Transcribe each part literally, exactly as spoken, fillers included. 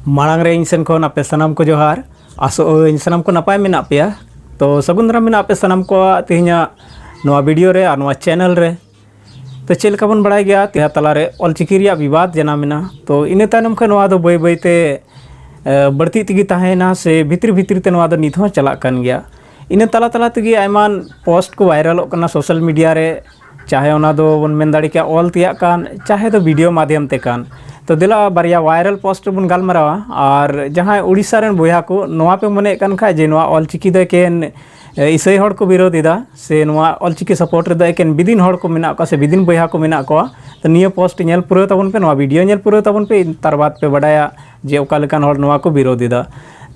ᱢᱟᱲᱟᱝ ᱨᱮ ᱤᱧ ᱥᱮᱱ ᱠᱷᱚᱱ ᱟᱯᱮ ᱥᱟᱱᱟᱢ ᱠᱚ ᱡᱚᱦᱟᱨ᱾ ᱟᱥᱚᱜ ᱟᱹᱧ ᱥᱟᱱᱟᱢ ᱠᱚ ᱱᱟᱯᱟᱭ ᱢᱮᱱᱟᱜ ᱯᱮᱭᱟ᱾ ᱛᱚ ᱥᱟᱹᱜᱩᱱ ᱫᱟᱨᱟᱢ ᱢᱮᱱᱟᱜ ᱟᱯᱮ ᱥᱟᱱᱟᱢ ᱠᱚᱣᱟᱜ ᱛᱮᱦᱮᱧᱟᱜ ᱱᱚᱣᱟ ᱵᱷᱤᱰᱤᱭᱳ ᱨᱮ ᱟᱨ ᱱᱚᱣᱟ ᱪᱮᱱᱮᱞ ᱨᱮ᱾ ᱛᱚ ᱪᱮᱫ ᱞᱮᱠᱟ ᱵᱚᱱ ᱵᱟᱲᱟᱭ ᱜᱮᱭᱟ, ᱛᱮᱦᱮᱧ ᱛᱟᱞᱟᱨᱮ ᱚᱞᱪᱤᱠᱤ ᱨᱮᱭᱟᱜ ᱵᱤᱵᱟᱫ ᱡᱟᱱᱟᱢ ᱮᱱᱟ᱾ ᱛᱚ ᱤᱱᱟᱹ ᱛᱟᱭᱱᱚᱢ ᱠᱷᱚᱱ ᱱᱚᱣᱟ ᱫᱚ ᱵᱟᱹᱭ ᱵᱟᱹᱭ ᱛᱮ ᱮ, ᱵᱟᱹᱲᱛᱤ ᱛᱮᱜᱮ ᱛᱟᱦᱮᱸᱭᱮᱱᱟ ᱥᱮ ᱵᱷᱤᱛᱨᱤ ᱵᱷᱤᱛᱨᱤ ᱛᱮ ᱱᱚᱣᱟ ᱫᱚ ᱱᱤᱛ ᱦᱚᱸ ᱪᱟᱞᱟᱜ ᱠᱟᱱ ᱜᱮᱭᱟ᱾ ᱤᱱᱟᱹ ᱛᱟᱞᱟ ᱛᱟᱞᱟ ᱛᱮᱜᱮ ᱟᱭᱢᱟ ᱯᱳᱥᱴ ᱠᱚ ᱵᱷᱟᱭᱨᱟᱞᱚᱜ ᱠᱟᱱᱟ ᱥᱳᱥᱟᱞ ᱢᱤᱰᱤᱭᱟ ᱨᱮ, ᱪᱟᱦᱮ ᱚᱱᱟ ᱫᱚ ᱵᱚᱱ ᱢᱮᱱ ᱫᱟᱲᱮ ᱠᱮᱭᱟ ᱚᱞ ᱛᱮᱭᱟᱜ ᱠᱟᱱ, ᱪᱟᱦᱮ ᱫᱚ ᱵᱷᱤᱰᱤᱭᱳ ᱢᱟᱫᱷᱭᱚᱢ ᱛᱮ ᱠᱟᱱ᱾ ᱛᱚ ᱫᱮᱞᱟ ᱵᱟᱨᱭᱟ ᱵᱷᱟᱭᱨᱟᱞ ᱯᱳᱥᱴ ᱨᱮᱵᱚᱱ ᱜᱟᱞᱢᱟᱨᱟᱣᱟ᱾ ᱟᱨ ᱡᱟᱦᱟᱸᱭ ᱩᱲᱤᱥᱥᱟ ᱨᱮᱱ ᱵᱚᱭᱦᱟ ᱠᱚ ᱱᱚᱣᱟ ᱯᱮ ᱢᱚᱱᱮᱭᱮᱫ ᱠᱟᱱ ᱠᱷᱟᱡ ᱡᱮ ᱱᱚᱣᱟ ᱚᱞᱪᱤᱠᱤ ᱫᱚ ᱮᱠᱮᱱ ᱮ, ᱤᱥᱟᱹᱭ ᱦᱚᱲ ᱠᱚ ᱵᱤᱨᱳᱫ ᱮᱫᱟ ᱥᱮ ᱱᱚᱣᱟ ᱚᱞᱪᱤᱠᱤ ᱥᱟᱯᱳᱨᱴ ᱨᱮᱫᱚ ᱮᱠᱮᱱ ᱵᱤᱫᱤᱱ ᱦᱚᱲ ᱠᱚ ᱢᱮᱱᱟᱜ ᱠᱚᱣᱟ ᱥᱮ ᱵᱤᱫᱤᱱ ᱵᱚᱭᱦᱟ ᱠᱚ ᱢᱮᱱᱟᱜ ᱠᱚᱣᱟ, ᱛᱚ ᱱᱤᱭᱟᱹ ᱯᱳᱥᱴ ᱧᱮᱞ ᱯᱩᱨᱟᱹᱣ ᱛᱟᱵᱚᱱ ᱯᱮ, ᱱᱚᱣᱟ ᱵᱷᱤᱰᱤᱭᱳ ᱧᱮᱞ ᱯᱩᱨᱟᱹᱣ ᱛᱟᱵᱚᱱ ᱯᱮ, ᱛᱟᱨ ᱵᱟᱫ ᱯᱮ ᱵᱟᱰᱟᱭᱟ ᱡᱮ ᱚᱠᱟ ᱞᱮᱠᱟᱱ ᱦᱚᱲ ᱱᱚᱣᱟ ᱠᱚ ᱵᱤᱨᱳᱫ ᱮᱫᱟ᱾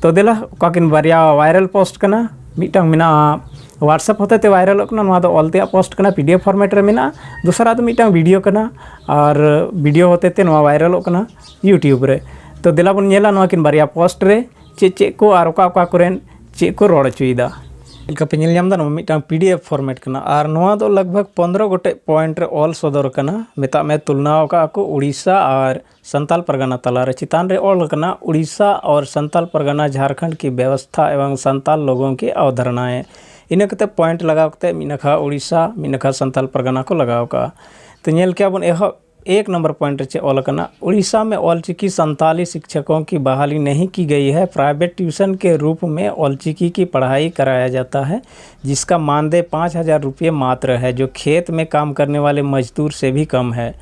ᱛᱚ ᱫᱮᱞᱟ, ᱚᱠᱟ ᱠᱤᱱ ᱵᱟᱨᱭᱟ ᱵᱷᱟᱭᱨᱟᱞ ᱯᱳᱥᱴ ᱠᱟᱱᱟ, ᱢᱤᱫᱴᱟᱝ ᱢᱮᱱᱟᱜᱼᱟ WhatsApp ᱦᱚᱛᱮ ᱛᱮ ᱵᱷᱟᱭᱨᱟᱞᱚᱜ ᱠᱟᱱᱟ, ᱱᱚᱣᱟ ᱫᱚ ᱚᱞ ᱛᱮᱭᱟᱜ ᱯᱳᱥᱴ ᱠᱟᱱᱟ, PDF ᱯᱷᱚᱨᱢᱮᱴ ᱨᱮ ᱢᱮᱱᱟᱜᱼᱟ᱾ ᱫᱚᱥᱟᱨᱟᱜ ᱫᱚ ᱢᱤᱫᱴᱟᱝ ᱵᱷᱤᱰᱤᱭᱳ ᱠᱟᱱᱟ, ᱟᱨ ᱵᱷᱤᱰᱤᱭᱳ ᱦᱚᱛᱮ ᱛᱮ ᱱᱚᱣᱟ ᱵᱷᱟᱭᱨᱟᱞᱚᱜ ᱠᱟᱱᱟ YouTube ᱨᱮ᱾ ᱛᱚ ᱫᱮᱞᱟ ᱵᱚᱱ ᱧᱮᱞᱟ ᱱᱚᱣᱟ ᱠᱤᱱ ᱵᱟᱨᱭᱟ ᱯᱳᱥᱴ ᱨᱮ ᱪᱮᱫ ᱪᱮᱫ ᱠᱚ ᱟᱨ ᱚᱠᱟ ᱚᱠᱟ ᱠᱚᱨᱮᱱ ᱪᱮᱫ ᱠᱚ ᱨᱚᱲ ᱦᱚᱪᱚᱭᱮᱫᱟ᱾ ᱪᱮᱫ ᱞᱮᱠᱟ ᱯᱮ ᱧᱮᱞ ᱧᱟᱢ ᱮᱫᱟ, ᱱᱚᱣᱟ ᱢᱤᱫᱴᱟᱝ PDF ᱯᱷᱚᱨᱢᱮᱴ ᱠᱟᱱᱟ ᱟᱨ ᱱᱚᱣᱟ ᱫᱚ ᱞᱟᱜᱽ ᱵᱷᱟᱜᱽ ᱯᱚᱱᱫᱽᱨᱚ ᱜᱚᱴᱮᱡ ᱯᱚᱭᱮᱱᱴ ᱨᱮ ᱚᱞ ᱥᱚᱫᱚᱨ ᱠᱟᱱᱟ᱾ ᱢᱮᱛᱟᱜ ᱢᱮ, ᱛᱩᱞᱱᱟ ᱟᱠᱟᱫ ᱠᱚ ᱩᱲᱤᱥᱥᱟ ᱟᱨ ᱥᱟᱱᱛᱟᱞ ᱯᱟᱨᱜᱟᱱᱟ ᱛᱟᱞᱟᱨᱮ᱾ ᱪᱮᱛᱟᱱ ᱨᱮ ᱚᱞ ᱟᱠᱟᱱᱟ, "ᱩᱲᱤᱥᱥᱟ ᱟᱨ ᱥᱟᱱᱛᱟᱞ ᱯᱟᱨᱜᱟᱱᱟ ᱡᱷᱟᱨᱠᱷᱚᱸᱰ ᱠᱤ ᱵᱮᱵᱚᱥᱛᱷᱟ ᱮᱵᱚᱝ ᱥᱟᱱᱛᱟᱞ ᱞᱳᱜᱳᱸ ᱠᱤ ᱚᱣᱫᱷᱟᱨᱱᱟᱭᱮ᱾" ᱤᱱᱟᱹ ᱠᱟᱛᱮ ᱯᱚᱭᱮᱱᱴ ᱞᱟᱜᱟᱣ ᱠᱟᱛᱮ ᱢᱤᱫ ᱱᱟᱠᱷᱟ ᱩᱲᱤᱥᱥᱟ, ᱢᱤᱫ ᱱᱟᱠᱷᱟ ᱥᱟᱱᱛᱟᱞ ᱯᱟᱨᱜᱟᱱᱟ ᱠᱚ ᱞᱟᱜᱟᱣ ᱠᱟᱜᱼᱟ᱾ ᱛᱚ ᱧᱮᱞ ᱠᱮᱜᱼᱟ ᱵᱚᱱ ᱮᱦᱚᱵ ᱮᱠ ᱱᱚᱢᱵᱚᱨ ᱯᱚᱭᱮᱱᱴ ᱨᱮ ᱪᱮᱫ ᱚᱞ ᱟᱠᱟᱱᱟ, "उड़ीसा में ओलचिकी संथाली शिक्षकों की बहाली नहीं की गई है। प्राइवेट ट्यूशन के रूप में ओलचिकी की पढ़ाई कराया जाता है, जिसका मानदेय पाँच हज़ार रुपये मात्र है, जो खेत में काम करने वाले मजदूर से भी कम है।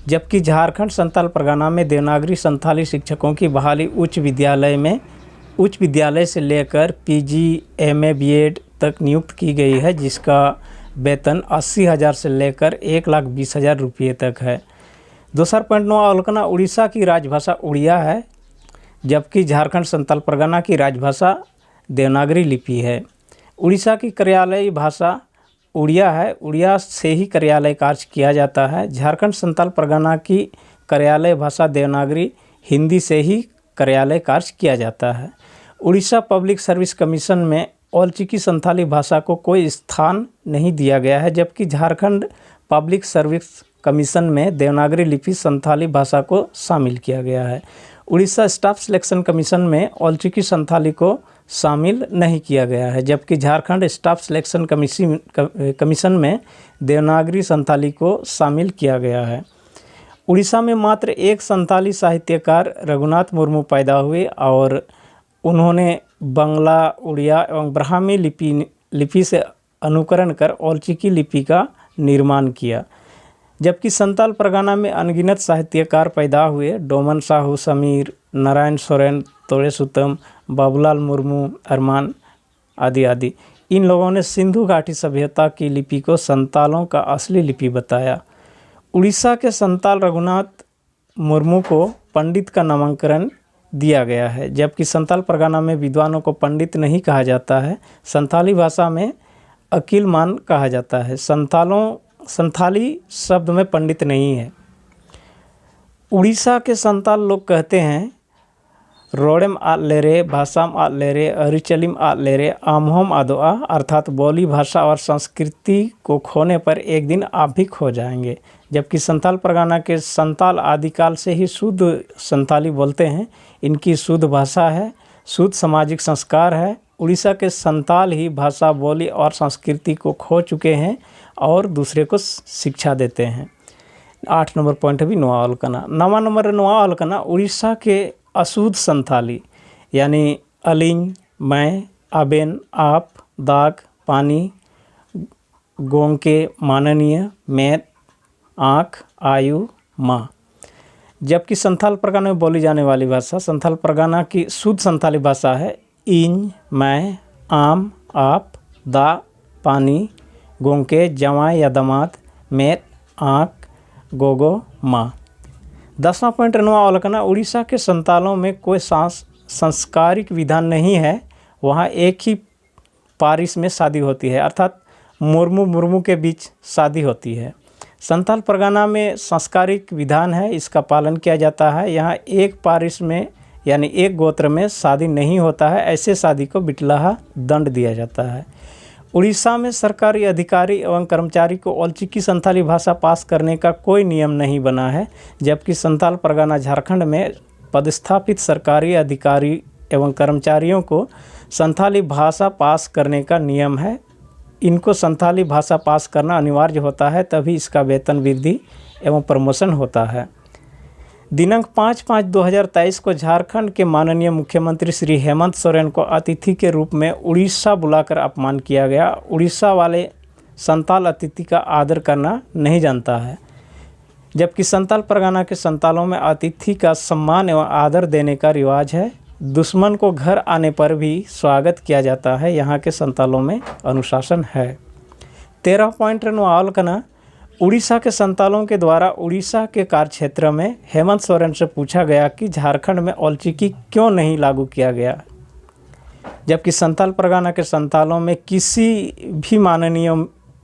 जबकि झारखंड संथाल परगना में देवनागरी संथाली शिक्षकों की बहाली उच्च विद्यालय में, उच्च विद्यालय से लेकर पीजी, एमए, बीएड तक नियुक्त की गई है, जिसका वेतन अस्सी हज़ार से लेकर एक लाख बीस हज़ार रुपये तक है।" ᱫᱚᱥᱟᱨ ᱯᱚᱭᱮᱱᱴ ᱱᱚᱣᱟ ᱚᱞ ᱠᱟᱱᱟ, "उड़ीसा की राजभाषा उड़िया है, जबकि झारखंड संथाल परगना की राजभाषा देवनागरी लिपि है। उड़ीसा की कार्यालयी भाषा उड़िया है, उड़िया से ही कार्यालय कार्य किया जाता है। झारखंड संथाल परगना की कार्यालय भाषा देवनागरी हिंदी से ही कार्यालय कार्य किया जाता है। उड़ीसा पब्लिक सर्विस कमीशन में ओलचिकी संथाली भाषा को कोई स्थान नहीं दिया गया है, जबकि झारखंड पब्लिक सर्विस कमीशन में देवनागरी लिपि संथाली भाषा को शामिल किया गया है।" उड़ीसा स्टाफ सिलेक्शन कमीशन में ऑलचिकी संथाली को शामिल नहीं किया गया है, जबकि Jharkhand staff selection commission commission में देवनागरी संथाली को शामिल किया गया है। उड़ीसा में मात्र एक संथाली साहित्यकार रघुनाथ मुर्मू पैदा हुए और उन्होंने बंगला, उड़िया एवं ब्राह्मी लिपि लिपि से अनुकरण कर ऑलचिकी लिपि का निर्माण किया। जबकि संताल परगना में अनगिनत साहित्यकार पैदा हुए, डोमन साहू समीर, नारायण सोरेन, तोड़े सुतम, बाबूलाल मुर्मू अरमान आदि आदि। इन लोगों ने सिंधु घाटी सभ्यता की लिपि को संतालों का असली लिपि बताया। उड़ीसा के संताल रघुनाथ मुर्मू को पंडित का नामांकन दिया गया है, जबकि संताल परगना में विद्वानों को पंडित नहीं कहा जाता है। संथाली भाषा में अकिल मान कहा जाता है। संतालों संथाली शब्द में पंडित नहीं है। उड़ीसा के संताल लोग कहते हैं, रोड़ेम आद लेरे, भाषाम आद लेरे, अरिचलिम आद लेरे, आम्होम आदोआ, अर्थात बोली, भाषा और संस्कृति को खोने पर एक दिन आप भी खो जाएंगे। जबकि संताल परगना के संताल आदिकाल से ही शुद्ध संताली बोलते हैं। इनकी शुद्ध भाषा है, शुद्ध सामाजिक संस्कार है। उड़ीसा के संताल ही भाषा, बोली और संस्कृति को खो चुके हैं और दूसरे को शिक्षा देते हैं। आठ नंबर पॉइंट भी ᱱᱚᱣᱟ ᱚᱞ ᱠᱟᱱᱟ। ᱱᱟᱣᱟ ᱱᱚᱢᱵᱚᱨ ᱨᱮ ᱱᱚᱣᱟ ᱚᱞ ᱠᱟᱱᱟ, ᱩᱲᱤᱥᱥᱟ ᱠᱮ ᱚᱥᱩᱫᱷ ᱥᱟᱱᱛᱷᱟᱞᱤ, ᱭᱟᱱᱤ ᱟᱹᱞᱤᱧ, ᱢᱮ, ᱟᱵᱮᱱ, ᱟᱯ, ᱫᱟᱜᱽ, ᱯᱟᱱᱤ, ᱜᱚᱝᱠᱮ, ᱢᱟᱱᱚᱱᱤᱭᱟᱹ, ᱢᱮᱫ, ᱟᱸᱠ, ᱟᱭᱩ, ᱢᱟ। जबकि संथाल परगना में बोली जाने वाली भाषा संथाल परगना की शुद्ध संथाली भाषा है। ᱤᱧ, ᱢᱮ, ᱟᱢ, ᱟᱯ, ᱫᱟᱜᱽ, ᱯᱟᱱᱤ, ᱜᱚᱝᱠᱮ, ᱡᱟᱶᱟᱭ ᱭᱟ ᱫᱟᱢᱟᱫ, ᱢᱮᱫ, ᱟᱸᱠ, ᱜᱚᱜᱚ, ᱢᱟ। ᱫᱚᱥᱟᱨ ᱯᱚᱭᱮᱱᱴ ᱨᱮ ᱱᱚᱣᱟ ᱚᱞ ᱟᱠᱟᱱᱟ, ᱩᱲᱤᱥᱥᱟ ᱠᱮ ᱥᱟᱱᱛᱟᱞᱚ ᱢᱮ ᱠᱳᱭ ᱥᱟᱸᱥ- ᱥᱟᱝᱥᱠᱟᱨᱤᱠ ᱵᱤᱫᱷᱟᱱ ᱱᱟᱦᱤ ᱦᱮ, ᱣᱟᱦᱟᱸ ᱮᱠ ᱦᱤ ᱯᱟᱨᱤᱥ ᱢᱮ ᱥᱟᱫᱤ ᱦᱳᱛᱤ ᱦᱮ, ᱚᱨᱛᱷᱟᱛ ᱢᱩᱨᱢᱩ ᱢᱩᱨᱢᱩ ᱠᱮ ᱵᱤᱪ ᱥᱟᱫᱤ ᱦᱳᱛᱤ ᱦᱮ। संथाल परगना में सांस्कारिक विधान है, इसका पालन किया जाता है। यहाँ एक पारिश में यानी एक गोत्र में शादी नहीं होता है, ऐसे शादी को बिटलाहा दंड दिया जाता है। उड़ीसा में सरकारी अधिकारी एवं कर्मचारी को ओलचिकी संथाली भाषा पास करने का कोई नियम नहीं बना है, जबकि संथाल परगना झारखंड में पदस्थापित सरकारी अधिकारी एवं कर्मचारियों को संथाली भाषा पास करने का नियम है। इनको संथाली भाषा पास करना अनिवार्य होता है, तभी इसका वेतन वृद्धि एवं प्रमोशन होता है। दिनांक पाँच पाँच दो हज़ार तेईस को झारखंड के माननीय मुख्यमंत्री श्री हेमंत सोरेन को अतिथि के रूप में उड़ीसा बुलाकर अपमान किया गया। उड़ीसा वाले संताल अतिथि का आदर करना नहीं जानता है, जबकि संताल परगना के संतालों में अतिथि का सम्मान एवं आदर देने का रिवाज है। दुश्मन को घर आने पर भी स्वागत किया जाता है। यहाँ के संतालों में अनुशासन है। तेरह पॉइंट ᱨᱮ ᱱᱚᱣᱟ ᱚᱞ ᱠᱟᱱᱟ, उड़ीसा के संतालों के द्वारा उड़ीसा के कार्य क्षेत्र में हेमंत सोरेन से पूछा गया कि झारखंड में ऑलचिकी क्यों नहीं लागू किया गया, जबकि संताल परगना के संतालों में किसी भी माननीय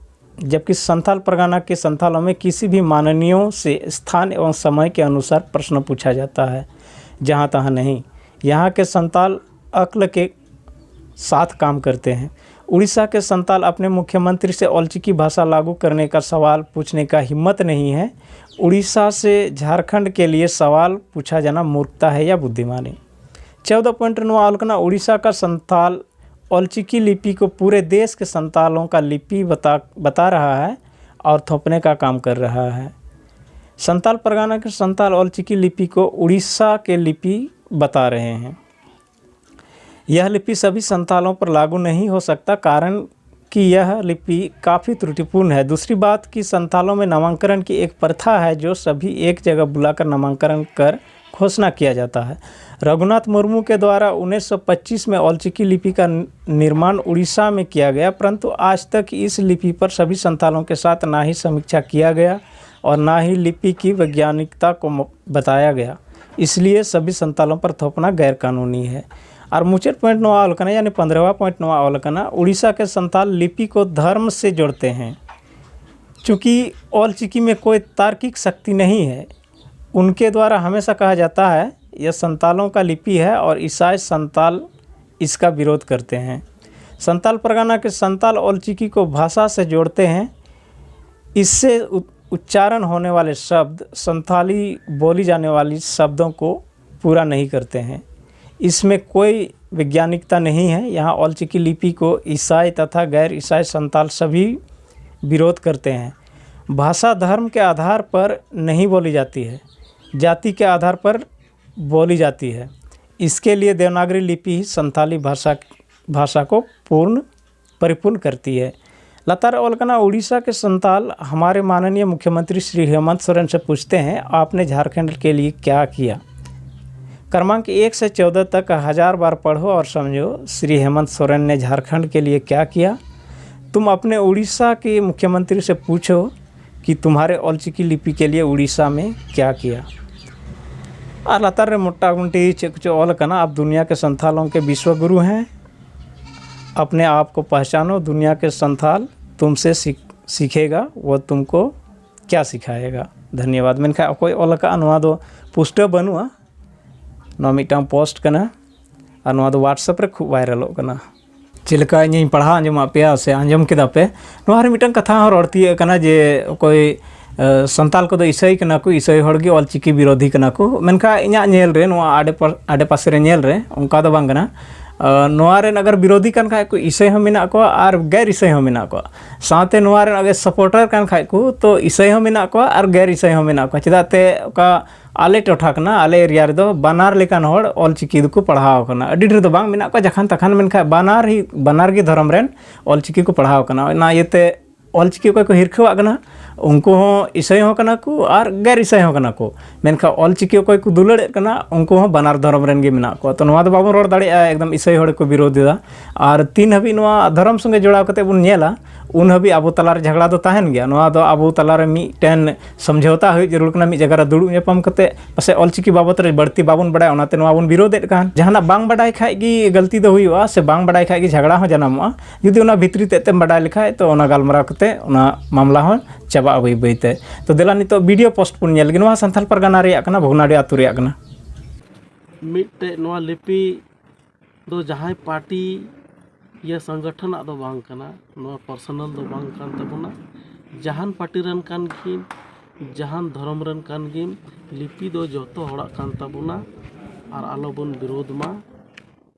जबकि संथाल परगना के संथालों में किसी भी माननीयों से स्थान एवं समय के अनुसार प्रश्न पूछा जाता है, जहाँ तहाँ नहीं। यहाँ के संताल अक्ल के साथ काम करते हैं। उड़ीसा के संताल अपने मुख्यमंत्री से औलचिकी भाषा लागू करने का सवाल पूछने का हिम्मत नहीं है। उड़ीसा से झारखंड के लिए सवाल पूछा जाना मूर्खता है या बुद्धिमानी। चौदह पॉइंट ᱱᱚᱣᱟ ᱚᱞ ᱠᱟᱱᱟ, उड़ीसा का संताल औलचिकी लिपि को पूरे देश के संतालों का लिपि बता बता रहा है और थोपने का काम कर रहा है। संताल परगना के संताल औलचिकी लिपि को उड़ीसा के लिपि बता रहे हैं। यह लिपि सभी संतालों पर लागू नहीं हो सकता, कारण कि यह लिपि काफ़ी त्रुटिपूर्ण है। दूसरी बात कि संतालों में नामांकन की एक प्रथा है, जो सभी एक जगह बुलाकर नामांकन कर घोषणा किया जाता है। रघुनाथ मुर्मू के द्वारा उन्नीस सौ पच्चीस में औलचिकी लिपि का निर्माण उड़ीसा में किया गया, परंतु आज तक इस लिपि पर सभी संतालों के साथ ना ही समीक्षा किया गया और ना ही लिपि की वैज्ञानिकता को म-, बताया गया। इसलिए सभी संतालों पर थोपना गैर कानूनी है। और मुचेर पॉइंट ᱱᱚᱣᱟ ᱚᱞ ᱠᱟᱱᱟ, यानी पंद्रहवाँ पॉइंट ᱱᱚᱣᱟ ᱚᱞ ᱠᱟᱱᱟ, उड़ीसा के संताल लिपि को धर्म से जोड़ते हैं। चूँकि औलचिकी में कोई तार्किक शक्ति नहीं है, उनके द्वारा हमेशा कहा जाता है, यह संतालों का लिपि है और ईसाई संताल इसका विरोध करते हैं। संताल परगना के संताल औलचिकी को भाषा से जोड़ते हैं। इससे उ-, उच्चारण होने वाले शब्द, संताली बोली जाने वाली शब्दों को पूरा नहीं करते हैं। इसमें कोई वैज्ञानिकता नहीं है। यहाँ ऑलचिकी लिपि को ईसाई तथा गैर ईसाई संताल सभी विरोध करते हैं। भाषा धर्म के आधार पर नहीं बोली जाती है, जाति के आधार पर बोली जाती है। इसके लिए देवनागरी लिपि ही संताली भाषा भाषा को पूर्ण परिपूर्ण करती है। ᱞᱟᱛᱟᱨ ᱨᱮ ᱚᱞ ᱠᱟᱱᱟ, उड़ीसा के संताल हमारे माननीय मुख्यमंत्री श्री हेमंत सोरेन से पूछते हैं, आपने झारखंड के लिए क्या किया? क्रमांक एक से चौदह तक हजार बार पढ़ो और समझो, श्री हेमंत सोरेन ने झारखंड के लिए क्या किया। तुम अपने उड़ीसा के मुख्यमंत्री से पूछो कि तुम्हारे ऑलचिकी लिपि के लिए उड़ीसा में क्या किया। ᱟᱨ ᱞᱟᱛᱟᱨ ᱨᱮ ᱢᱚᱴᱟᱢᱩᱴᱤ ᱪᱮᱫ ᱠᱚᱪᱚ ᱚᱞ ᱟᱠᱟᱱᱟ, आप दुनिया के संथालों के विश्व गुरु हैं, अपने आप को पहचानो, दुनिया के संथाल तुमसे सीख सीखेगा, वो तुमको क्या सिखाएगा। धन्यवाद। ᱢᱮᱱᱠᱷᱟᱱ ᱚᱠᱚᱭ ᱚᱞ ᱟᱠᱟᱫᱼᱟ, ᱱᱚᱣᱟ ᱫᱚ ᱯᱩᱥᱴᱟᱹᱣ ᱵᱟᱹᱱᱩᱜᱼᱟ᱾ ᱱᱚᱣᱟ ᱢᱤᱫᱴᱟᱝ ᱯᱳᱥᱴ ᱠᱟᱱᱟ ᱟᱨ ᱱᱚᱣᱟ ᱫᱚ WhatsApp ᱨᱮ ᱠᱷᱩᱵ ᱵᱷᱟᱭᱨᱟᱞᱚᱜ ᱠᱟᱱᱟ᱾ ᱪᱮᱫ ᱞᱮᱠᱟ ᱤᱧᱤᱧ ᱯᱟᱲᱦᱟᱣ ᱟᱸᱡᱚᱢᱟᱫ ᱯᱮᱭᱟ ᱥᱮ ᱟᱸᱡᱚᱢ ᱠᱮᱫᱟ ᱯᱮ, ᱱᱚᱣᱟ ᱨᱮ ᱢᱤᱫᱴᱟᱝ ᱠᱟᱛᱷᱟ ᱦᱚᱸ ᱨᱚᱲ ᱛᱤᱭᱟᱹᱜ ᱠᱟᱱᱟ ᱡᱮ ᱚᱠᱚᱭ ᱥᱟᱱᱛᱟᱞ ᱠᱚᱫᱚ ᱤᱥᱟᱹᱭ ᱠᱟᱱᱟ ᱠᱚ, ᱤᱥᱟᱹᱭ ᱦᱚᱲ ᱜᱮ ᱚᱞᱪᱤᱠᱤ ᱵᱤᱨᱳᱫᱷᱤ ᱠᱟᱱᱟ ᱠᱚ᱾ ᱢᱮᱱᱠᱷᱟᱱ ᱤᱧᱟᱹᱜ ᱧᱮᱞ ᱨᱮ, ᱱᱚᱣᱟ ᱟᱰᱮ ᱯᱟ- ᱟᱰᱮ ᱯᱟᱥᱮ ᱨᱮ ᱧᱮᱞ ᱨᱮ ᱚᱱᱠᱟ ᱫᱚ ᱵᱟᱝ ᱠᱟᱱᱟ᱾ ᱱᱚᱣᱟ ᱨᱮᱱ ᱟᱜᱟᱨ ᱵᱤᱨᱳᱫᱷᱤ ᱠᱟᱱ ᱠᱷᱟᱡ ᱠᱚ, ᱤᱥᱟᱹᱭ ᱦᱚᱸ ᱢᱮᱱᱟᱜ ᱠᱚᱣᱟ ᱟᱨ ᱜᱮᱨ ᱤᱥᱟᱹᱭ ᱦᱚᱸ ᱢᱮᱱᱟᱜ ᱠᱚᱣᱟ᱾ ᱥᱟᱶᱛᱮ ᱱᱚᱣᱟ ᱨᱮᱱ ᱟᱜᱮ ᱥᱟᱯᱳᱨᱴᱟᱨ ᱠᱟᱱ ᱠᱷᱟᱡ ᱠᱚ, ᱛᱚ ᱤᱥᱟᱹᱭ ᱦᱚᱸ ᱢᱮᱱᱟᱜ ᱠᱚᱣᱟ ᱟᱨ ᱜᱮᱨ ᱤᱥᱟᱹᱭ ᱦᱚᱸ ᱢᱮᱱᱟᱜ ᱠᱚᱣᱟ᱾ ᱪᱮᱫᱟᱜ ᱛᱮ ᱚᱠᱟ ᱟᱞᱮ ᱴᱚᱴᱷᱟ ᱠᱟᱱᱟ, ᱟᱞᱮ ᱮᱨᱤᱭᱟ ᱨᱮᱫᱚ ᱵᱟᱱᱟᱨ ᱞᱮᱠᱟᱱ ᱦᱚᱲ ᱚᱞᱪᱤᱠᱤ ᱫᱚᱠᱚ ᱯᱟᱲᱦᱟᱣ ᱟᱠᱟᱱᱟ᱾ ᱟᱹᱰᱤ ᱰᱷᱮᱨ ᱫᱚ ᱵᱟᱝ ᱢᱮᱱᱟᱜ ᱠᱚᱣᱟ, ᱡᱟᱠᱷᱟᱱ ᱛᱟᱠᱷᱟᱱ, ᱢᱮᱱᱠᱷᱟᱱ ᱵᱟᱱᱟᱨ ᱦᱤ ᱵᱟᱱᱟᱨ ᱜᱮ ᱫᱷᱚᱨᱚᱢ ᱨᱮᱱ ᱚᱞᱪᱤᱠᱤ ᱠᱚ ᱯᱟᱲᱦᱟᱣ ᱟᱠᱟᱱᱟ᱾ ᱚᱱᱟ ᱤᱭᱟᱹᱛᱮ ᱚᱞᱪᱤᱠᱤ ᱚᱠᱚᱭ ᱠᱚ ᱦᱤᱨᱠᱷᱟᱹᱣᱟᱜ ᱠᱟᱱᱟ, ᱩᱱᱠᱩ ᱦᱚᱸ ᱤᱥᱟᱹᱭ ᱦᱚᱸ ᱠᱟᱱᱟ ᱠᱚ ᱟᱨ ᱜᱮᱨ ᱤᱥᱟᱹᱭ ᱦᱚᱸ ᱠᱟᱱᱟ ᱠᱚ᱾ ᱢᱮᱱᱠᱷᱟᱱ ᱚᱞᱪᱤᱠᱤ ᱚᱠᱚᱭ ᱠᱚ ᱫᱩᱞᱟᱹᱲᱮᱫ ᱠᱟᱱᱟ, ᱩᱱᱠᱩ ᱦᱚᱸ ᱵᱟᱱᱟᱨ ᱫᱷᱚᱨᱚᱢ ᱨᱮᱱ ᱜᱮ ᱢᱮᱱᱟᱜ ᱠᱚᱣᱟ᱾ ᱛᱚ ᱱᱚᱣᱟ ᱫᱚ ᱵᱟᱵᱚᱱ ᱨᱚᱲ ᱫᱟᱲᱮᱭᱟᱜᱼᱟ ᱮᱠᱫᱚᱢ ᱤᱥᱟᱹᱭ ᱦᱚᱲ ᱠᱚ ᱵᱤᱨᱳᱫᱷ ᱮᱫᱟ᱾ ᱟᱨ ᱛᱤᱱ ᱦᱟᱹᱵᱤᱡ ᱱᱚᱣᱟ ᱫᱷᱚᱨᱚᱢ ᱥᱚᱸᱜᱮ ᱡᱚᱲᱟᱣ ᱠᱟᱛᱮ ᱵᱚᱱ ᱧᱮᱞᱟ, ᱩᱱ ᱦᱟᱹᱵᱤᱡ ᱟᱵᱚ ᱛᱟᱞᱟᱨᱮ ᱡᱷᱟᱜᱽᱲᱟ ᱫᱚ ᱛᱟᱦᱮᱱ ᱜᱮᱭᱟ᱾ ᱱᱚᱣᱟ ᱫᱚ ᱟᱵᱚ ᱛᱟᱞᱟᱨᱮ ᱢᱤᱫᱴᱮᱱ ᱥᱚᱢᱡᱷᱚᱣᱛᱟ ᱦᱩᱭᱩᱜ ᱡᱟᱹᱨᱩᱲ ᱠᱟᱱᱟ, ᱢᱤᱫ ᱡᱟᱭᱜᱟ ᱨᱮ ᱫᱩᱲᱩᱵ ᱧᱟᱯᱟᱢ ᱠᱟᱛᱮ᱾ ᱯᱟᱥᱮᱡ ᱚᱞᱪᱤᱠᱤ ᱵᱟᱵᱚᱛ ᱨᱮ ᱵᱟᱹᱲᱛᱤ ᱵᱟᱵᱚᱱ ᱵᱟᱲᱟᱭᱟ, ᱚᱱᱟᱛᱮ ᱱᱚᱣᱟ ᱵᱚᱱ ᱵᱤᱨᱳᱫᱮᱫ ᱠᱟᱱ᱾ ᱡᱟᱦᱟᱱᱟᱜ ᱵᱟᱝ ᱵᱟᱰᱟᱭ ᱠᱷᱟᱡ ᱜᱮ ᱜᱟᱹᱞᱛᱤ ᱫᱚ ᱦᱩᱭᱩᱜᱼᱟ, ᱥᱮ ᱵᱟᱝ ᱵᱟᱰᱟᱭ ᱠᱷᱟᱡ ᱜᱮ ᱡᱷᱟᱜᱽᱲᱟ ᱦᱚᱸ ᱡᱟᱱᱟᱢᱚᱜᱼᱟ᱾ ᱡᱩᱫᱤ ᱚᱱᱟ ᱵᱷᱤᱛᱨᱤ ᱛᱮᱫ ᱛᱮᱢ ᱵᱟᱰᱟᱭ ᱞᱮᱠᱷᱟᱡ, ᱛᱚ ᱚᱱᱟ ᱜᱟᱞᱢᱟᱨᱟᱣ ᱠᱟᱛᱮ ᱚᱱᱟ ᱢᱟᱢᱞᱟ ᱦᱚᱸ ᱪᱟᱵᱟᱜᱼᱟ ᱵᱟᱹᱭ ᱵᱟᱹᱭ ᱛᱮ᱾ ᱛᱚ ᱫᱮᱞᱟ ᱱᱤᱛᱚᱜ ᱵᱷᱤᱰᱤᱭᱳ ᱯᱳᱥᱴ ᱵᱚᱱ ᱧᱮᱞ ᱞᱮᱜᱮ᱾ ᱱᱚᱣᱟ ᱥᱟᱱᱛᱟᱞ ᱯᱟᱨᱜᱟᱱᱟ ᱨᱮᱭᱟᱜ ᱠᱟᱱᱟ, ᱵᱷᱚᱜᱽᱱᱟᱰᱤ ᱟᱹᱛᱩ ᱨᱮᱭᱟᱜ ᱠᱟᱱᱟ᱾ ᱢᱤᱫᱴᱮᱡ ᱱᱚᱣᱟ ᱞᱤᱯᱤ ᱫᱚ ᱡᱟᱦᱟᱸᱭ ᱯᱟᱨᱴᱤ ᱭᱟ ᱥᱚᱝᱜᱚᱴᱷᱚᱱᱟᱜ ᱫᱚ ᱵᱟᱝ ᱠᱟᱱᱟ, ᱱᱚᱣᱟ ᱯᱟᱨᱥᱚᱱᱟᱞ ᱫᱚ ᱵᱟᱝ ᱠᱟᱱ ᱛᱟᱵᱚᱱᱟ᱾ ᱡᱟᱦᱟᱱ ᱯᱟᱨᱴᱤ ᱨᱮᱱ ᱠᱟᱱ ᱜᱮ, ᱡᱟᱦᱟᱱ ᱫᱷᱚᱨᱚᱢ ᱨᱮᱱ ᱠᱟᱱ ᱜᱮ, ᱞᱤᱯᱤ ᱫᱚ ᱡᱚᱛᱚ ᱦᱚᱲᱟᱜ ᱠᱟᱱ ᱛᱟᱵᱚᱱᱟ᱾ ᱟᱨ ᱟᱞᱚᱵᱚᱱ ᱵᱤᱨᱳᱫᱷ ᱢᱟ᱾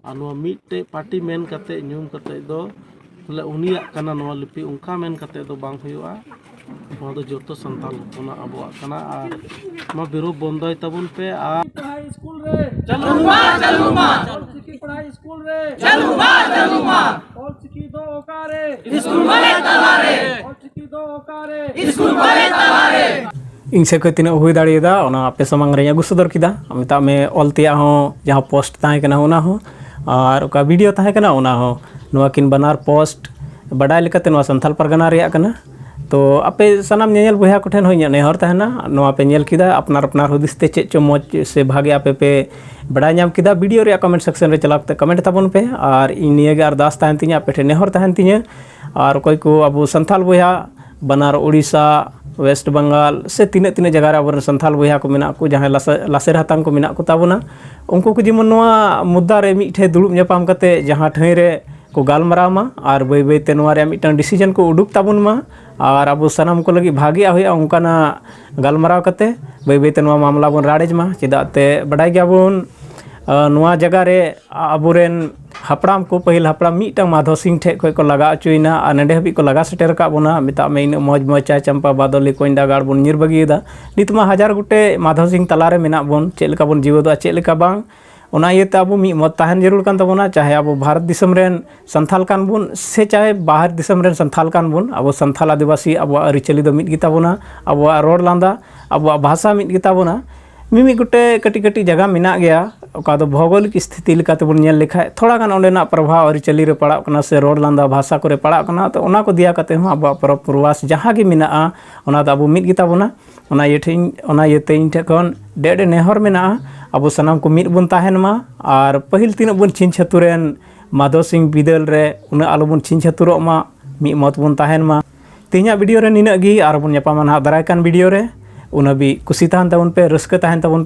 ᱟᱨ ᱱᱚᱣᱟ ᱢᱤᱫᱴᱮᱡ ᱯᱟᱨᱴᱤ ᱢᱮᱱ ᱠᱟᱛᱮ ᱧᱩᱢ ᱠᱟᱛᱮ ᱫᱚ ᱵᱚᱞᱮ ᱩᱱᱤᱭᱟᱜ ᱠᱟᱱᱟ ᱱᱚᱣᱟ ᱞᱤᱯᱤ, ᱚᱱᱠᱟ ᱢᱮᱱ ᱠᱟᱛᱮ ᱫᱚ ᱵᱟᱝ ᱦᱩᱭᱩᱜᱼᱟ᱾ ᱱᱚᱣᱟ ᱫᱚ ᱡᱚᱛᱚ ᱥᱟᱱᱛᱟᱲ ᱦᱚᱯᱚᱱᱟᱜ ᱟᱵᱚᱣᱟᱜ ᱠᱟᱱᱟ᱾ ᱟᱨ ᱱᱚᱣᱟ ᱵᱤᱨᱳᱫᱷ ᱵᱚᱱᱫᱚᱭ ᱛᱟᱵᱚᱱ ᱯᱮ᱾ ᱟᱨ ᱯᱟᱲᱦᱟᱣ ᱥᱠᱩᱞ ᱨᱮ ᱪᱟᱹᱞᱩ ᱢᱟ, ᱪᱟᱹᱞᱩ ᱢᱟ᱾ ᱚᱞᱪᱤᱠᱤ ᱯᱟᱲᱦᱟᱣ ᱥᱠᱩᱞ ᱨᱮ ᱪᱟᱹᱞᱩ ᱢᱟ, ᱪᱟᱹᱞᱩ ᱢᱟ᱾ ᱚᱞᱪᱤᱠᱤ ᱫᱚ ᱚᱠᱟᱨᱮ? ᱥᱠᱩᱞ ᱠᱚᱨᱮ ᱛᱟᱞᱟᱨᱮ᱾ ᱚᱞᱪᱤᱠᱤ ᱫᱚ ᱚᱠᱟᱨᱮ? ᱥᱠᱩᱞ ᱠᱚᱨᱮ ᱛᱟᱞᱟᱨᱮ᱾ ᱤᱧ ᱥᱮᱫ ᱠᱷᱚᱱ ᱛᱤᱱᱟᱹᱜ ᱦᱩᱭ ᱫᱟᱲᱮᱭᱟᱫᱟ, ᱚᱱᱟ ᱟᱯᱮ ᱥᱟᱢᱟᱝ ᱨᱮᱧ ᱟᱹᱜᱩ ᱥᱚᱫᱚᱨ ᱠᱮᱫᱟ᱾ ᱢᱮᱛᱟᱜ ᱢᱮ, ᱚᱞ ᱛᱮᱭᱟᱜ ᱦᱚᱸ, ᱡᱟᱦᱟᱸ ᱯᱳᱥᱴ ᱛᱟᱦᱮᱸ ᱠᱟᱱᱟ ᱚᱱᱟ ᱦᱚᱸ, ᱟᱨ ᱚᱠᱟ ᱵᱷᱤᱰᱤᱭᱳ ᱛᱟᱦᱮᱸ ᱠᱟᱱᱟ ᱚᱱᱟ ᱦᱚᱸ᱾ ᱱᱚᱣᱟ ᱠᱤᱱ ᱵᱟᱱᱟᱨ ᱯᱳᱥᱴ ᱵᱟᱰᱟᱭ ᱞᱮᱠᱟᱛᱮ ᱱᱚᱣᱟ ᱥᱟᱱᱛᱟᱞ ᱯᱟᱨᱜᱟᱱᱟ ᱨᱮᱭᱟᱜ ᱠᱟᱱᱟ᱾ ᱛᱚ ᱟᱯᱮ ᱥᱟᱱᱟᱢ ᱧᱮᱧᱮᱞ ᱵᱚᱭᱦᱟ ᱠᱚᱴᱷᱮᱱ ᱦᱚᱸ ᱤᱧᱟᱹᱜ ᱱᱮᱦᱚᱨ ᱛᱟᱦᱮᱱᱟ, ᱱᱚᱣᱟ ᱯᱮ ᱧᱮᱞ ᱠᱮᱫᱟ, ᱟᱯᱱᱟᱨ ᱟᱯᱱᱟᱨ ᱦᱩᱫᱤᱥ ᱛᱮ ᱪᱮᱫ ᱪᱚ ᱢᱚᱡᱽ ᱥᱮ ᱵᱷᱟᱜᱮ ᱟᱯᱮ ᱯᱮ ᱵᱟᱰᱟᱭ ᱧᱟᱢ ᱠᱮᱫᱟ, ᱵᱷᱤᱰᱤᱭᱳ ᱨᱮᱭᱟᱜ ᱠᱚᱢᱮᱱᱴ ᱥᱮᱠᱥᱚᱱ ᱨᱮ ᱪᱟᱞᱟᱣ ᱠᱟᱛᱮ ᱠᱚᱢᱮᱱᱴ ᱛᱟᱵᱚᱱ ᱯᱮ᱾ ᱟᱨ ᱤᱧ ᱱᱤᱭᱟᱹ ᱜᱮ ᱟᱨᱫᱟᱥ ᱛᱟᱦᱮᱱ ᱛᱤᱧᱟᱹ, ᱟᱯᱮ ᱴᱷᱮᱱ ᱱᱮᱦᱚᱨ ᱛᱟᱦᱮᱱ ᱛᱤᱧᱟᱹ, ᱟᱨ ᱚᱠᱚᱭ ᱠᱚ ᱟᱵᱚ ᱥᱟᱱᱛᱟᱞ ᱵᱚᱭᱦᱟ ᱵᱟᱱᱟᱨ ᱳᱰᱤᱥᱟ, ᱳᱭᱮᱥᱴ ᱵᱮᱝᱜᱟᱞ ᱥᱮ ᱛᱤᱱᱟᱹᱜ ᱛᱤᱱᱟᱹᱜ ᱡᱟᱭᱜᱟ ᱨᱮ ᱟᱵᱚᱨᱮᱱ ᱥᱟᱱᱛᱟᱞ ᱵᱚᱭᱦᱟ ᱠᱚ ᱢᱮᱱᱟᱜ ᱠᱚ, ᱡᱟᱦᱟᱸᱭ ᱞᱟᱥᱮ-, ᱞᱟᱥᱮᱨ ᱦᱟᱛᱟᱝ ᱠᱚ ᱢᱮᱱᱟᱜ ᱠᱚ ᱛᱟᱵᱚᱱᱟ, ᱩᱱᱠᱩ ᱠᱚ ᱡᱮᱢᱚᱱ ᱱᱚᱣᱟ ᱢᱩᱫᱽᱫᱟ ᱨᱮ ᱢᱤᱫ ᱴᱷᱮᱱ ᱫᱩᱲᱩᱵ ᱧᱟᱯᱟᱢ ᱠᱟᱛᱮ ᱡᱟᱦᱟᱸ ᱴᱷᱟᱹᱭ ᱨᱮ ᱠᱚ ᱜᱟᱞᱢᱟᱨᱟᱣ ᱢᱟ ᱟᱨ ᱵᱟᱹᱭ ᱵᱟᱹᱭ ᱛᱮ ᱱᱚᱣᱟ ᱨᱮᱭᱟᱜ ᱢᱤᱫᱴᱟᱝ ᱰᱤᱥᱤᱡᱚᱱ ᱠᱚ ᱩᱰᱩᱠ ᱛᱟᱵᱚᱱ ᱢᱟ᱾ ᱟᱨ ᱟᱵᱚ ᱥᱟᱱᱟᱢ ᱠᱚ ᱞᱟᱹᱜᱤᱫ ᱵᱷᱟᱜᱮᱭᱟᱜ ᱦᱩᱭᱩᱜᱼᱟ, ᱚᱱᱠᱟᱱᱟᱜ ᱜᱟᱞᱢᱟᱨᱟᱣ ᱠᱟᱛᱮ ᱵᱟᱹᱭ ᱵᱟᱹᱭ ᱛᱮ ᱱᱚᱣᱟ ᱢᱟᱢᱞᱟ ᱵᱚᱱ ᱨᱟᱲᱮᱡ ᱢᱟ᱾ ᱪᱮᱫᱟᱜ ᱛᱮ ᱵᱟᱰᱟᱭ ᱜᱮᱭᱟᱵᱚᱱ, ᱟᱸ, ᱱᱚᱣᱟ ᱡᱟᱭᱜᱟ ᱨᱮ ᱟᱵᱚᱨᱮᱱ ᱦᱟᱯᱲᱟᱢ ᱠᱚ, ᱯᱟᱹᱦᱤᱞ ᱦᱟᱯᱲᱟᱢ ᱢᱤᱫᱴᱟᱝ ᱢᱟᱫᱷᱚ ᱥᱤᱝ ᱴᱷᱮᱡ ᱠᱷᱚᱡ ᱠᱚ ᱞᱟᱜᱟ ᱦᱚᱪᱚᱭᱮᱱᱟ ᱟᱨ ᱱᱚᱰᱮ ᱦᱟᱹᱵᱤᱡ ᱠᱚ ᱞᱟᱜᱟ ᱥᱮᱴᱮᱨ ᱟᱠᱟᱫ ᱵᱚᱱᱟ᱾ ᱢᱮᱛᱟᱜ ᱢᱮ, ᱤᱱᱟᱹᱜ ᱢᱚᱡᱽ ᱢᱚᱡᱽ ᱪᱟ ᱪᱟᱢᱯᱟ ᱵᱟᱫᱚᱞᱤ ᱠᱚᱧᱰᱟ ᱜᱟᱲ ᱵᱚᱱ ᱧᱤᱨ ᱵᱟᱹᱜᱤᱭᱮᱫᱟ᱾ ᱱᱤᱛ ᱢᱟ ᱦᱟᱡᱟᱨ ᱜᱚᱴᱮᱡ ᱢᱟᱫᱷᱚ ᱥᱤᱝ ᱛᱟᱞᱟᱨᱮ ᱢᱮᱱᱟᱜ ᱵᱚᱱ, ᱪᱮᱫ ᱞᱮᱠᱟ ᱵᱚᱱ ᱡᱤᱣᱮᱫᱚᱜᱼᱟ, ᱪᱮᱫ ᱞᱮᱠᱟ ᱵᱟᱝ, ᱚᱱᱟ ᱤᱭᱟᱹᱛᱮ ᱟᱵᱚ ᱢᱤᱫ ᱢᱚᱛ ᱛᱟᱦᱮᱱ ᱡᱟᱹᱨᱩᱲ ᱠᱟᱱ ᱛᱟᱵᱚᱱᱟ᱾ ᱪᱟᱦᱮ ᱟᱵᱚ ᱵᱷᱟᱨᱚᱛ ᱫᱤᱥᱚᱢ ᱨᱮᱱ ᱥᱟᱱᱛᱷᱟᱞ ᱠᱟᱱ ᱵᱚᱱ ᱥᱮ ᱪᱟᱦᱮ ᱵᱟᱦᱮᱨ ᱫᱤᱥᱚᱢ ᱨᱮᱱ ᱥᱟᱱᱛᱷᱟᱞ ᱠᱟᱱ ᱵᱚᱱ, ᱟᱵᱚ ᱥᱟᱱᱛᱷᱟᱞ ᱟᱹᱫᱤᱵᱟᱹᱥᱤ ᱟᱵᱚᱣᱟᱜ ᱟᱹᱨᱤᱪᱟᱹᱞᱤ ᱫᱚ ᱢᱤᱫ ᱜᱮᱛᱟ ᱵᱚᱱᱟ, ᱟᱵᱚᱣᱟᱜ ᱨᱚᱲ ᱞᱟᱸᱫᱟ, ᱟᱵᱚᱣᱟᱜ ᱵᱷᱟᱥᱟ ᱢᱤᱫ ᱜᱮᱛᱟ ᱵᱚᱱᱟ᱾ ᱢᱤᱢᱤᱫ ᱜᱚᱴᱮᱡ ᱠᱟᱹᱴᱤᱡ ᱠᱟᱹᱴᱤᱡ ᱡᱟᱭᱜᱟ ᱢᱮᱱᱟᱜ ᱜᱮᱭᱟ, ᱚᱠᱟ ᱫᱚ ᱵᱷᱳᱜᱳᱞᱤᱠ ᱥᱛᱷᱤᱛᱤ ᱞᱮᱠᱟᱛᱮ ᱵᱚᱱ ᱧᱮᱞ ᱞᱮᱠᱷᱟᱡ ᱛᱷᱚᱲᱟ ᱜᱟᱱ ᱚᱸᱰᱮᱱᱟᱜ ᱯᱨᱚᱵᱷᱟᱵᱽ ᱟᱹᱨᱤᱪᱟᱹᱞᱤ ᱨᱮ ᱯᱟᱲᱟᱜ ᱠᱟᱱᱟ ᱥᱮ ᱨᱚᱲ ᱞᱟᱸᱫᱟ ᱵᱷᱟᱥᱟ ᱠᱚᱨᱮ ᱯᱟᱲᱟᱜ ᱠᱟᱱᱟ᱾ ᱛᱚ ᱚᱱᱟ ᱠᱚ ᱫᱮᱭᱟ ᱠᱟᱛᱮ ᱦᱚᱸ ᱟᱵᱚᱣᱟᱜ ᱯᱚᱨᱚᱵᱽ ᱯᱚᱨᱵᱟᱥ ᱡᱟᱦᱟᱸ ᱜᱮ ᱢᱮᱱᱟᱜᱼᱟ, ᱚᱱᱟ ᱫᱚ ᱟᱵᱚ ᱢᱤᱫ ᱜᱮᱛᱟ ᱵᱚᱱᱟ᱾ ᱚᱱᱟ ᱤᱭᱟᱹ ᱴᱷᱮᱱ, ᱚᱱᱟ ᱤᱭᱟᱹᱛᱮ ᱤᱧ ᱴᱷᱮᱱ ᱠᱷᱚᱱ ᱰᱮ ᱰᱮ ᱱᱮᱦᱚᱨ ᱢᱮᱱᱟᱜᱼᱟ, ᱟᱵᱚ ᱥᱟᱱᱟᱢ ᱠᱚ ᱢᱤᱫ ᱵᱚᱱ ᱛᱟᱦᱮᱱ ᱢᱟ᱾ ᱟᱨ ᱯᱟᱹᱦᱤᱞ ᱛᱤᱱᱟᱹᱜ ᱵᱚᱱ ᱪᱷᱤᱝ ᱪᱷᱟᱹᱛᱩᱨ ᱮᱱ, ᱢᱟᱫᱷᱚ ᱥᱤᱝ ᱵᱤᱫᱟᱹᱞ ᱨᱮ ᱩᱱᱟᱹᱜ ᱟᱞᱚᱵᱚᱱ ᱪᱷᱤᱝ ᱪᱷᱟᱹᱛᱩᱨᱚᱜ ᱢᱟ, ᱢᱤᱫ ᱢᱚᱛ ᱵᱚᱱ ᱛᱟᱦᱮᱱ ᱢᱟ᱾ ᱛᱮᱦᱮᱧᱟᱜ ᱵᱷᱤᱰᱤᱭᱳ ᱨᱮ ᱱᱤᱱᱟᱹᱜ ᱜᱮ, ᱟᱨ ᱵᱚᱱ ᱧᱟᱯᱟᱢᱟ ᱱᱟᱦᱟᱜ ᱫᱟᱨᱟᱭ ᱠᱟᱱ ᱵᱷᱤᱰᱤᱭᱳ ᱨᱮ᱾ ᱩᱱ ᱦᱟᱹᱵᱤᱡ ᱠᱩᱥᱤ ᱛᱟᱦᱮᱱ ᱛᱟᱵᱚᱱ ᱯᱮ, ᱨᱟᱹᱥᱠᱟᱹ ᱛᱟᱦᱮᱱ ᱛᱟᱵᱚᱱ ᱯᱮ᱾